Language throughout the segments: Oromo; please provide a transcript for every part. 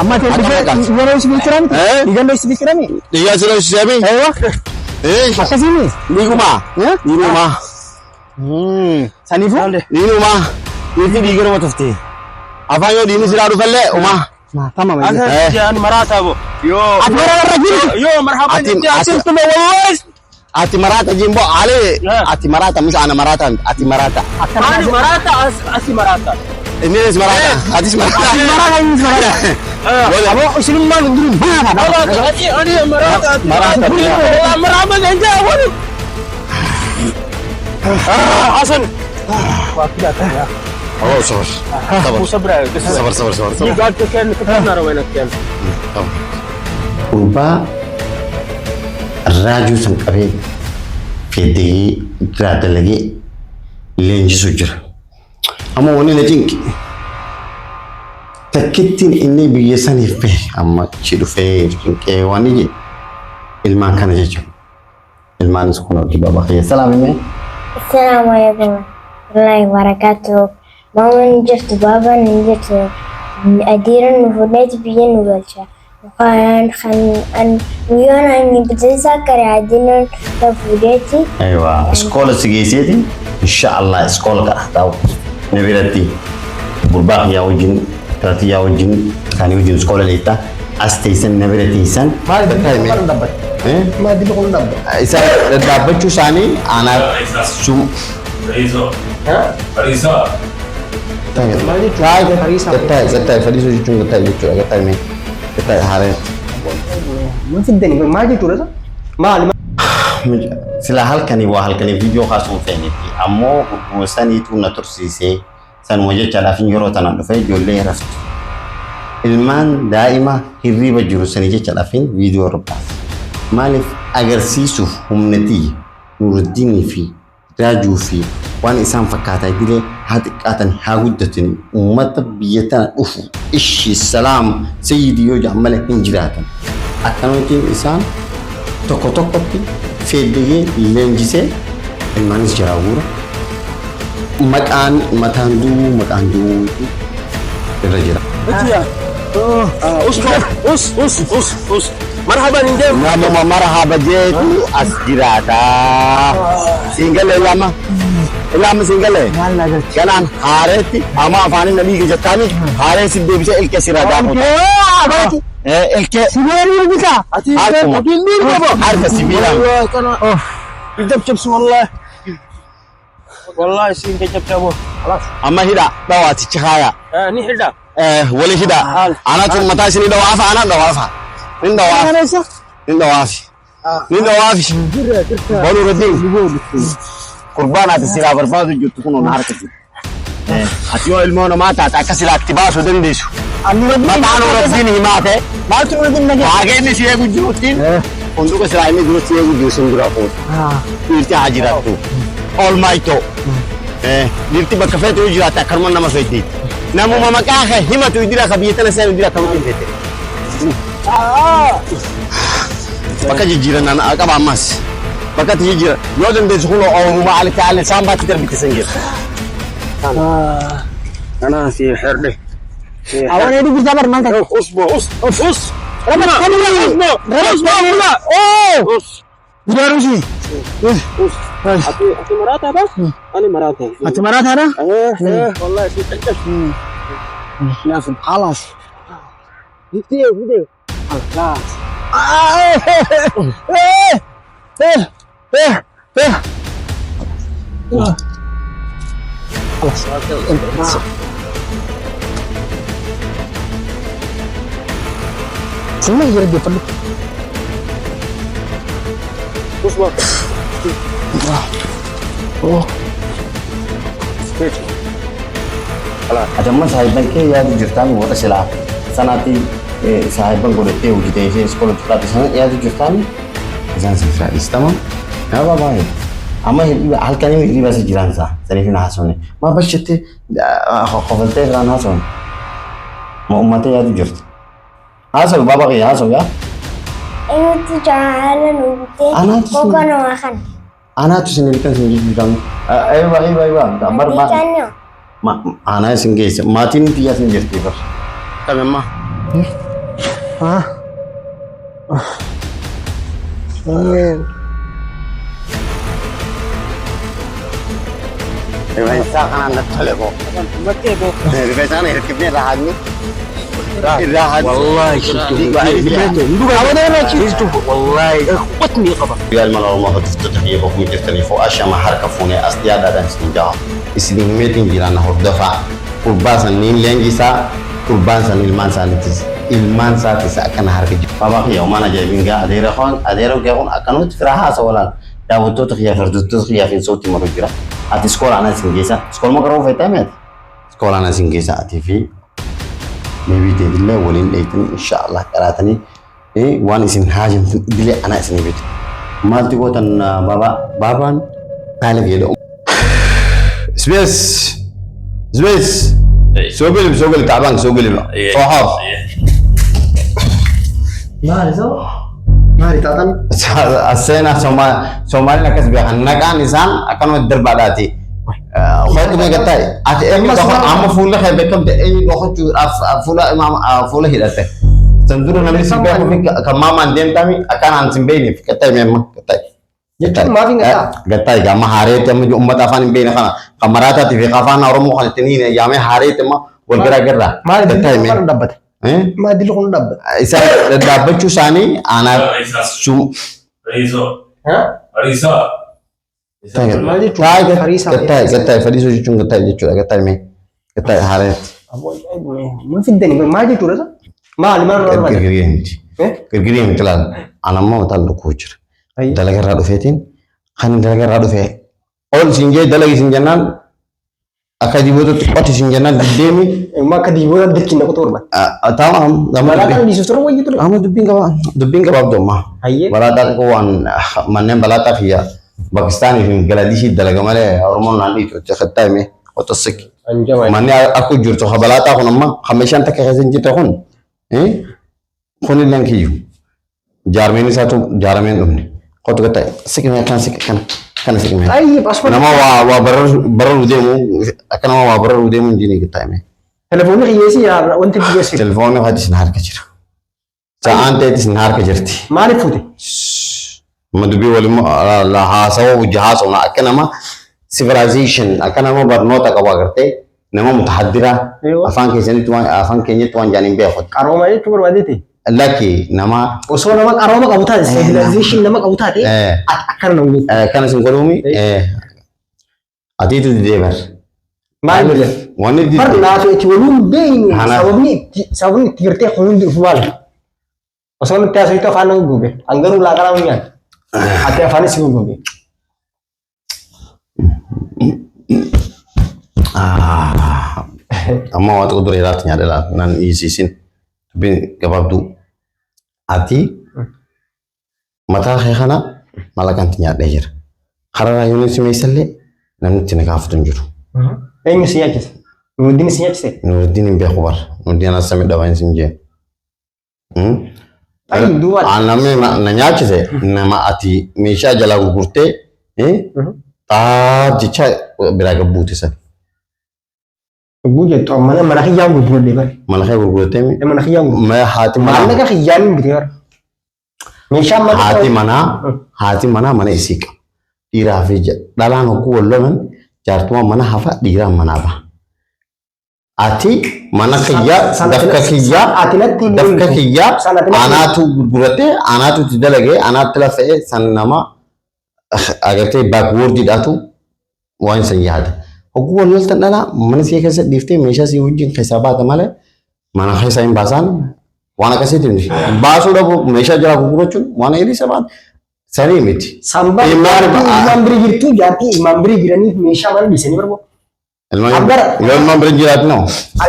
Amma ati Akka maqaati. dhiiga isii jira miti? Eh? Dhiiga isii jira miti? Dhiigaa si dhoofsiseemi? Eewa. Eh? Akkasiini? Dhiigumaa? Eh? Dhiinumaa? Saniifuu? Dhiinumaa? Dhiirti dhiiga nama tufti. Afaan yoo dhiigni siraa dhufallee umaa. Tamam. Eh. Ani maraata bo. Yoo. Ati warra warra jiru. Yoo marhaba Ati- jettee ati- asirtuma wallahi. Ati maraata jimbo ale. Eh. Ati maraata mis ana maraata ati maraata. Ani maraata asi maraata. Innis maraata. Atis maraata. Ati maraata innis maraata. Aboo isinummaan hin jiru maata. Ati ani maraata ati Maraata. maraata. Marhaba jettee wani. Hasan. Oh, sabar. Sabar. Sabra. Sabar, sabar, sabar. Ni gaad kenn kenn rawena kenn. Sabar. Gurbaa raajuu san qabee fiddee irraa dalagee leenjisu jira. Amma wanni na cinqi takkittiin inni biyya saniif bahe amma achi dhufee cinqee waan ije ilmaan kana jechuudha. Ilmaanis kun hojii baba kiyya salaam himee. Assalamu alaikum warahmatullahi wabarakatuh. Maamaan hin jirtu, baabaan hin jirtu. Adiiran nu fuudheeti biyya nu galcha. Kan kan an guyyaan ani biteensa kare adiiran na fuudheeti. Aywa, iskoola si geesseeti insha Allah iskoola kana ta'u na biratti gurbaa kiyyaa wajjin taatiyyaa wajjin isaanii wajjin iskoola leetta as teessan na bira teessan. Maal dibbi kun dhaabbate? Eh? Maal dibbi kun dhaabbate? Isa dhaabbachuu isaanii anaa sum Fariisoo. Fariisoo. Gattaa'e gattaa'e fadhiisuu jechuun gattaa'e jechuudha gattaa'e mee gattaa'e haareetti. Mun fiddani maal jechuudha isa? Maal? Sila halkanii waa halkanii viidiyoo kaasuun feenetti ammoo gurguruu saniitu na tursiisee sanuma jechaadhaaf yeroo tanaan dhufee ijoollee raftu. Ilmaan daa'ima hirriiba jiru sanii jechaadhaaf viidiyoo irra baase. Maaliif agarsiisuuf humna tiyya Nuruddinii fi Raajuu fi waan isaan fakkaataa idilee haa xiqqaatan haa guddatan uummata biyya tana dhufu ishi salaam sayyidii yoo jedhan malee hin jiraatan. Akkanumatiin isaan tokko tokkotti feeddegee leenjisee ilmaanis jaraa guura. Maqaan mataan du'uu maqaan du'uu irra jira. Us us us us us. Marhaban hin deemu. Namuma marhaba jeetu as jiraata. Siingalee lama. Ilama siingalee. Maal naa galchi? Ganaan haareetti amma afaaniin na dhiige jettaani haaree si deebisee ilkee sirraa daakota. Abaati. Ilkee Sibiilli bitaa. Ati Harkuma. ati hin dhiiru harka sibiilaan. Kana. Jabjabsi wallahi. Wallahi siin jajjabsabo. Khalas. Amma hidha dhawaatichi haaya. Ni hidha. Wali hidha. Anatu mataa isinii dhawaafa anaan dhawaafa. Nin dhawaafa. Maal isa? Nin dhawaafi. Nin dhawaafi. Boonu Raddiin. Qurbaan ati silaa barbaadu jirtu kun na harka jiru. Ati yoo ilmoo namaa taate akka silaa itti baasuu dandeessu. Mataa Nuraddiin himaa ta'e. Maaltu Nuraddiin na geesse? Waaqni inni si eegu jirutti hunduqa silaa inni dura si eegu jiru sin dura fuudhu. Dhiirti haa jiraattu. Oolmaayitoo. Dhiirti bakka feete yoo jiraatte akkanuma nama feete. Namuma maqaa kee himatu idila ka biyya tana seenu idila akkanuma hin feete. Bakka jijjiiran qaba ammas. Bakka itti jijjiiran yoo dandeessu kun oomuma alatti alatti isaan baatti darbite san jira. Ana si herde. Awwan eeduu gurtaa bar maal ta'e? Usbo us us. Rama Usbo usbo Oh! us. Gudaaruusi. Us. Ati ati maraata bas? Ani maraata. Ati maraataadha? Eh eh wallahi si jajjabsi. Naafin. Halaas. Fidee fidee. Khalas. Fuula kee jala deeffadhu. Usbo. Ati amma saahiban kee yaadu jirtaan warra silaa sanaatti saahiban godhattee hojjetee ishee iskoola taate sana yaadu jirtaan isaan sin firaa dhiistama. Nama baay'ee. Amma hirriba halkanii hirriba si jiraan isaa saniif hin haasofne. Maa bashattee kofaltee firaan haasofne. Ma uummata yaadu jirti. Haasawi baaba kiyya haasawi yaa. Eenyutu jaala nu bitee Anaatu sun- kokonaa kana. Anaatu isin ilkaan isin jijjiiramu. Aywa aywa aywa. Bar ma Bitanyo. ma anaa isin geesse maatiin tiyyaa isin jirti bar. Qabemma. Ah. Rifeensa kanaan natti tole boo. Rifeensa kana hirkifnee irraa haadnu. Irraa haadnu. Wallahi shittu. Wallahi ikhwatni qaba. Guyyaa ilmaan Oromoo hordoftoota kiyya bokkuu jirtaniif ashama harka fuunee as dhiyaadhaadhaan isin jaha. Isin himeetiin jiraan hordofaa. Gurbaa sanniin leenjisaa, gurbaan san ilmaan isaaniitis ilmaan isaatis akkana harka jiru. Baabaa kiyya homaan ajaa'ibiin gaa adeera kun adeera kee kun akkanumatti firaa haasa walaan daawwattoota kiyyaa fi hordoftoota kiyyaa fi sootti maru jira. Ati iskoola ana isin geessa. Iskooluma qaroo feetaa mi ati? Iskoola ana isin geessa atii fi meebii teetillee waliin dheeytanii inshaallah qaraatanii waan isin haajamtan idilee ana isin bitu. Maalti gootan baabaa baabaan taalif jedhu. Space. Space. Soo geli soo geli tacbaan soo geli. Soo xoor. Maali soo? Maali taatan? Seenaa Soomaalin akkas beekan naqaan isaan akkanuma darbaadhaati. Ho'atu meeqa ta'e? Ati eenyu amma fuula kee beekamte eenyu dhokachuudhaaf fuula fuula hidhatte. San dura namni si beeku fi kan maamaan deemtami akkanaan sin beekneef gattaa'e mee amma gattaa'e. Jechuun maaf hin gattaa? Gattaa'e amma haareetti amma uummata afaan hin beekne kana kan maraataatii fi afaan Oromoo kan ittiin yaamee haareetti amma wal bira garra. Maali dilli Gattaa'e kun mee? kana dhaabbate? Maali dilli kun dhaabbate? Isaan dhaabbachuu isaanii aanaa Fariisaa. Fariisoo. Fariisaa. Maal jechuun? Fariisaa. Gattaa'e gattaa'e fadhiisoo jechuun gattaa'e jechuudha gattaa'e mee gattaa'e haareetti. Maal fiddani? Maal jechuudha isa? Maali maal irraa barbaada? Girgirii miti. Girgirii miti laal. Ana ammoo mataan lukkuu jira. Dalaga irraa dhufeetiin kan dalaga irraa dhufe ol siin jee dalagi siin jennaan akka dibootatti qoti siin jennaan diddeemi. Immoo akka diboota dirqii na qotuu barbaada. Tamam. Balaa kana dhiisuuf ture wayii ture. Amma dubbiin qaba dubbiin gabaabdu amma. Hayyee. Balaaxaa xiqqoo waan manneen balaaxaa kiyya Pakistaanii fi Banglaadeshii dalaga malee Oromoon naan dhiitu itti kattaa hime qoxosik. Anjama. Manni akka jirtu ha balaaxaa kun amma kan meeshaan takka keessa hin jirre kun kun illee kiyyu. Jaarmeen isaatu jaarameen dhumne. Qotu gatta siqimee kana siqi kana kana siqimee. Tayyib asuma. Nama waa waa bararuu deemu akka nama waa bararuu deemu hin jiini gatta hime. Telefoonni kiyyeessi yaa wanti kiyyeessi. Telefoonni hojii isin harka jira. Sa'aan ta'etti isin harka jirti. Maaliif fuute? Amma dubbii waliin haasawaa hojii haasawna akka nama civilization akka nama barnoota qabu agartee nama mutahaddira afaan keessanitti waan afaan keenyatti waan jaaniin beeku. Qarooma jechuu barbaadeeti. Lakki nama Osoo nama qarooma qabu taate civilization nama qabu taate akkana nama goota. Kana isin godhuumi atiitu didee bar. Maal jedhe? Wanni Bar didee. naaf itti waluun beeynu Kanaaf. sababni itti gartee kun hundi dhufu maali? Osoo nutti haasoftu afaan nama goge. An garuu laaqanaa hin nyaadhu. Ati afaanis si goge. Amma waa xiqqoo dura ilaatti nyaadha laal naan dhiisisin dubbiin gabaabduu. Ati mataa kee kana malaqanti nyaadhee jira. Karaa yoon si meessallee namni itti na gaafatu hin jiru. Eenyu si nyaachise? Nuruddin si nyaachise? Nuruddin hin beeku bara. Nuruddin anas samii dhabaa hin jeen. Ayi duuba. Namni na nyaachise nama ati meeshaa jalaa gurgurtee xaar jecha biraa gabbuute san. Gurguruu jettu mana mana kiyyaan gurguradhe bara. Mana kee gurguratee mi? Mana kiyyaan gurguradhe. Mee haati manaa Maallaqa kiyyaan hin bitee bara. Meeshaan mana haati manaa haati manaa mana isii qaba. Dhiiraa fi dhalaan hogguu wal lolan jaartumaan mana hafa dhiiraan manaa baha. Ati mana kiyyaa dafka kiyyaa Ati natti hin dafka himtu. kiyyaa San ati natti hin anaatu gurguratee anaatu itti dalagee anaatti lafa'ee san nama agartee baakwoordiidhaatu waan san yaada. Hogguu wal loltan dhalaa mana sii keessa dhiiftee meeshaa sii wajjin keessaa baata malee mana keessaa hin baasaan waan akkasiitti miti. Baasuu dhabu meeshaa jalaa gurgurachuun waan hiriisa baan sanii miti. Sambaa Ilmaan jaartii ilmaan bira jirtu jaartii ilmaan bira jiraniif meeshaa mana dhiisanii barbaadu. Ilmaan Abbara. yoo ilmaan bira jiraatu noo.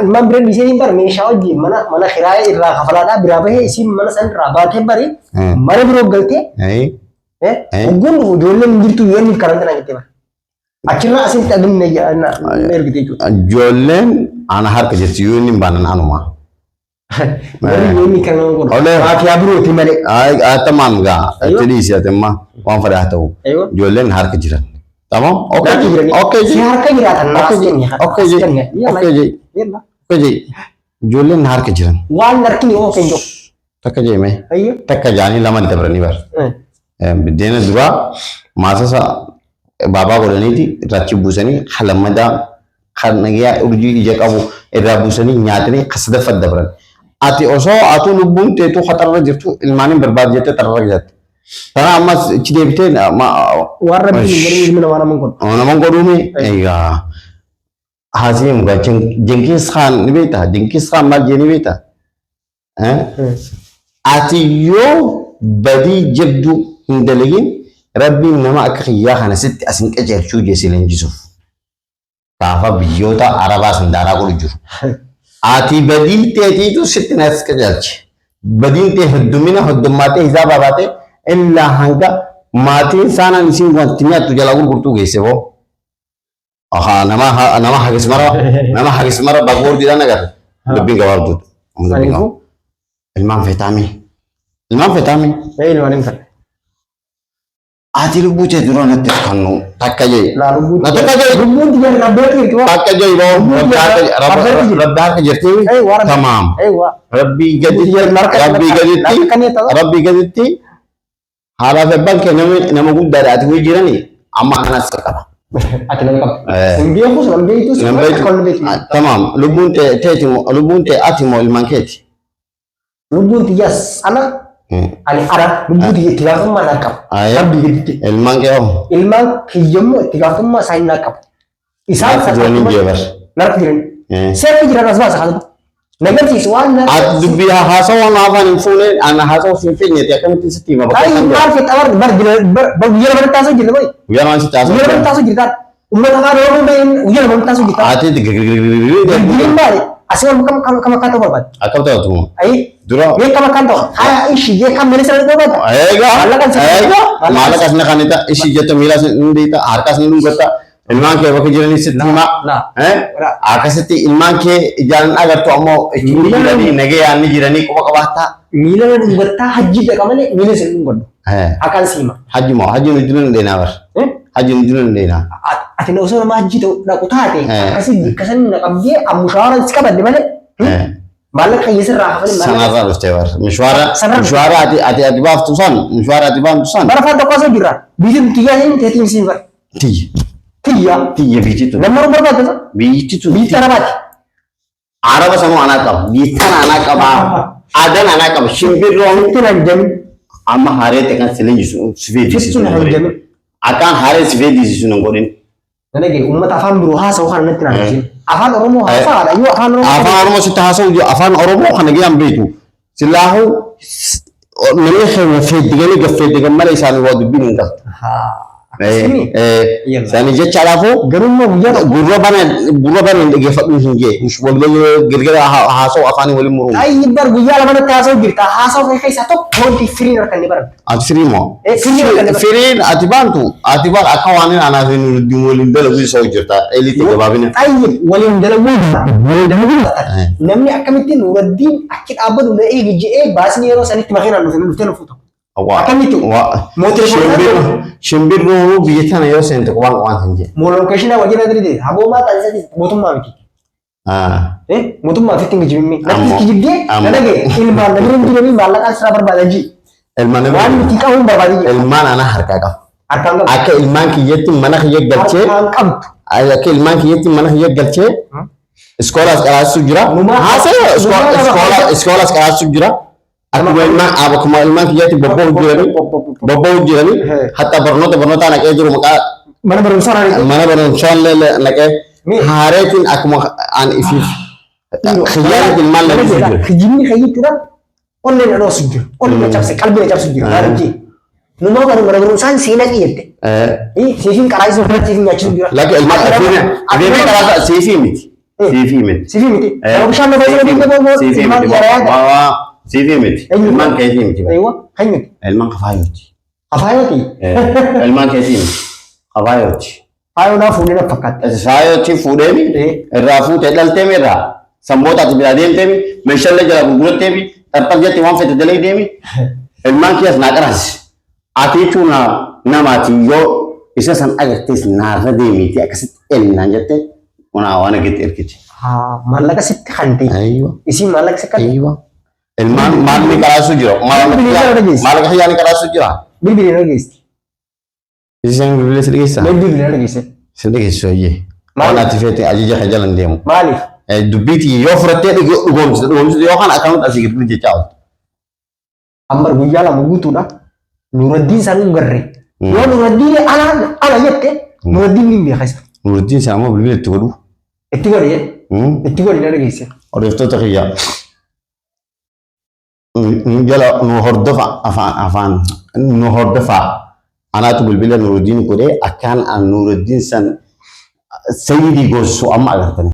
Ilmaan bira dhiisanii bar meeshaa wajjin mana mana kiraayee irraa kafalaadhaa biraa bahee isiin mana san irraa baatee bari mana biroo galtee hogguun dhufu ijoolleen hin jirtu yoo inni karantinaa jettee bara. Achirraa asitti adumne na ergite jechuudha. Ijoolleen ana harka jirti yoo inni hin baanan anuma. Warri yoo inni kan nama godhu. Olee. Maafiyaa birooti malee. Atamaam gaa itti dhiisi atimma waan fedhe haa ta'u. Aywa. Ijoolleen harka jiran. Tamam? Okay Harka ji. jiranii. Okay ji. Si harka jiraatan naas Okay ji. kenne. Okay ji. Okay ji. Okay ji. Ijoolleen harka jiran. Waan harkini oo kenjo. Takka jeeme. Ayyo. Takka jaanii lama dabranii bar. Biddeena duraa maasasa baabaa godhaniiti irraa achi buusanii halammadaa kan nagayaa urjii ija qabu irraa buusanii nyaatanii kan sadaffaa dabran. Ati osoo atuu lubbuun teetuu haxarra jirtu ilmaaniin barbaadu jettee xarra jette. Tana ammas ichi deebitee Waan rabbiin hin godhin ilmi namaa nama hin godhu. Nama godhuumi egaa haasii mugaa Jenkiis Khaan ni beektaa? Jenkiis Khaan maal jee ni beektaa? Ati yoo badii jabduu hin dalagin rabbiin nama akka kiyyaa kana sitti as hin qajeelchuu jee si leenjisuuf. Gaafa biyyoota Arabaa san daaraa godhu jiru. Ati badii teetiitu sitti na as qajeelche. Badiin tee heddumina heddummaatee hisaabaa baatee illaa hanga maatiin saanaan isiin wanti nyaattu jalaa gurgurtuu geesse boo. Ahaa nama nama hagis mara nama hagis mara baakwoordiidhaan agarra. Dubbiin gabaabduudha. Dubbiin Saniifuu gabaabduudha. Ilmaan feetaamii. Ilmaan feetaamii. ee ilmaan hin fedhe. Ati lubbuu tee dura natti kannu takka jee. Laa lubbuun Na takka jee. Lubbuun tiyya rabbeetu jirti waa. Takka jee boo. Lubbuun tiyya rabbeetu jirti. Rabbi harka jirti. Ee waa rabbi. Tamaam. Ee waa. Rabbii gaditti. Narka Rabbii gaditti. narka kan ta'u. Rabbii gaditti. Haadhaa fi abbaan kee nama nama guddaadha ati wayii jirani amma anas si qaba. Ati nama qabda. Eh. Hin beekus nan beektus Nan beektu. akka hin beektu. Tamaam lubbuun tee teeti moo lubbuun tee ati moo ilmaan keeti. Lubbuun tiyyaas ana ani ana lubbuu tiyya itti gaafatamummaa naa qaba. Aye. Rabbii gaditti. Ilmaan kee hoo? Ilmaan kiyyammoo itti gaafatamummaa isaanii naa qaba. Isaan Narka jiranii jee bar. Narka jiranii. Eh. Seerri jiran as baasa haasa'u. Na garsiisu waan na. Ati dubbii haasawaa na afaan hin fuune ana haasawaa hin feenyeeti akkamitti sitti hima bakka Ay isaan maal jiran. fedha bar bar bar bar guyyaa lama taasoo jirta bar. Guyyaa lamaan sitti Guyyaa lama haasawaa. taasoo jirta. Uummata afaan Oromoo bahin guyyaa lama taasoo jirta. Ati Dubbiin maali? Asii ol kam kam kam akkaan ta'u barbaada. akkam ta'atu Ayi dura mee kam akkaan ta'u? Haya ishii jee kam ministeera barbaada. eega Maallaqan si- eega Maallaqan maallaqa sin kanita ishii jette miila sin dhiita harka sin dhungata ilmaan kee bakka jiranii sitti hima La. Eh? La. Akkasitti ilmaan kee ijaan agartu ammoo ni jiranii nagayaan ni jiranii quba qabaattaa. Miila na dhungattaa hajji dhaqa malee miila sin dhungadhu. Eh, Akkaan siima. Hajji moo hajji nu jiran deenaa bar. Eh? Hajji nu jiran deenaa. Ati na osoo nama hajji ta'u dhaqu taate Eh. akkasii bikka na qabdee ammushaaran si qabadde malee Eh, maallaqa hiyyeessirraa hafanii maallaqa Sanarraa dhuftee bar. Mishwaara Sanarraa mishwaara ati ati ati baaftu san mishwaara ati baaftu san. bara afaan tokko asoo jirra. Biyyi tiyyaa hin teetiin siin bara. Tiyya Tiyyaa. tiyya biyyi tun Namni Oromoo barbaadata. biyyi tun Biyyi Arabaati. Araba sanuu anaa qaba biyyi tana anaa qaba aadaan anaa qaba shimbirroon Sitti nan jamin. amma hareetti kan si leenjisu si feedisisu Sitti nan nan godhin. jamin. Akkaan haree si feedisisu nan godhin. Na dhagaye uummata afaan biroo haasa'u kana natti naan jedhin. Afaan Oromoo haasa'a yoo afaan Oromoo. Afaan Oromoo sitti haasa'u jiru afaan Oromoo kana giyaan beektu. Silaahuu namni keenya feeddiganii gaffeeddigan malee isaanii waa dubbiin hin galtu. Akkasumi. Yalla. Isaanii jechaadhaafuu Garuu immoo guyyaa tokko gurra bana gurra bana hin dhaggeeffadhu hin jee. Wal gargara haasa'u afaanii waliin muruu. Ayyi bar guyyaa lama natti haasa'u jirta. Haasa'u kee keessaa tokko wanti firiin harka inni baramte. Ati firii moo? Eh, firii harka inni baramte. Firiin ati baantu ati baan akka waan hin anaaf hin waliin dalagu isa hojjeta. Eliitti gabaabina. Ayyi waliin dalaguu waliin dalaguu namni akkamittiin Nuuraddiin achi dhaabbatu na eegi je'ee baasni yeroo sanitti makiinaan dhufe dhuftee nu fuuta. Akkamitti? Mootii Shimbirroo biyya tana yoo seente qubaan qubaan hin jee. Moolokeeshinaa wajjin adii haboomaa taasisatis mootummaa miti. Eh, mootummaa ofitti hin kijibinne. Natti Ammoo- kijibdee na ammoo. dhagaye ilmaan na bira hin jiranii maallaqaan sirraa barbaada ji. Ilmaan Waan nuti qabu hin barbaade ji. ilmaan ana harkaa qaba. Harkaan qabdu. Akka ilmaan kiyyatti mana kiyya galchee Harkaan qabdu. akka ilmaan kiyyatti mana kiyya galchee iskoolaas qaraasuu jira. Numaa- Haasa'e numaa nama iskoola iskoolaas qaraasuu jira. Akkuma ilmaan akkuma ilmaan kiyyatti bobba'u jiranii bobba'u jiranii hatta barnoota barnootaa naqee jiru maqaa Mana barumsaa irraa mana barumsaa illee naqee haareetiin akkuma an ifiif xiyyaarri ilmaan lalisuu jira. Kijibni kayyichuudhaan onnee na dhoosu jiru. Onnee na cabse qalbii na cabsu jiru. Maal jee? Numaa bara mana barumsaan seenaa qiyyette. Siifin karaa isa ofirratti siifin nyaachisu jira. Lakki ilmaan afiin karaa siifii miti. Siifii miti. Siifii miti. Nama bishaan lafa isa dhibee boobo Siifii ilmaan miti. yaraa yaada. Waa siifii miti. Ilmaan keetii miti. Eewa kanyuti. Ilmaan kafaayooti. Afaayooti. Ilmaan keetii miti. Kafaayooti. Faayoo naa fuudhee na fakkaatti. Faayooti fuudheemi irraa fuutee dhalteemi irraa sammoota ati biraa deemteemi meeshaalee jala gurguratteemi xarxar jetti waan fete dalagdeemi deemi ilmaan kees naa qaraasi. Ati jechuun namaati yoo isa san agartees naarra deemiiti akkasitti elnaan jette kunaa waan agartee ergite. Maallaqa sitti kan ta'e. Ayyoo. Isiin maallaqa sitti kan ta'e. Ayyoo. Ilmaan maal ni qaraasuu jira? Bilbila irra geessi. Maallaqa kiyyaa ni qaraasuu jira? Bilbila irra geessi. Isin bilbila si dhageessaa? Bilbila irra geessi. Si dhageessu ayyee. Maal? Waan ati feete ajaja kee jala hin deemu. Maaliif? Dubbii yoo fudhattee dhugoomsite dhugoomsite yookaan akkanumatti asii gadi jechaa ooltu. Amma guyyaa 2 guutuudha. Nuraddiin isaan hin garre. Yoo Nuraddiin ala ala jette Nuraddiin ni beeka isa. Nuraddiin sana ammoo bilbila itti godhu. Itti godhi itti godhi na dhageesse. Hordoftoota kiyya. Nu jala nu hordofa afaan afaan nu hordofa. Anaatu bilbila Nuraddiin godhee akkaan an Nuraddiin san sayyidii gorsu amma agartani.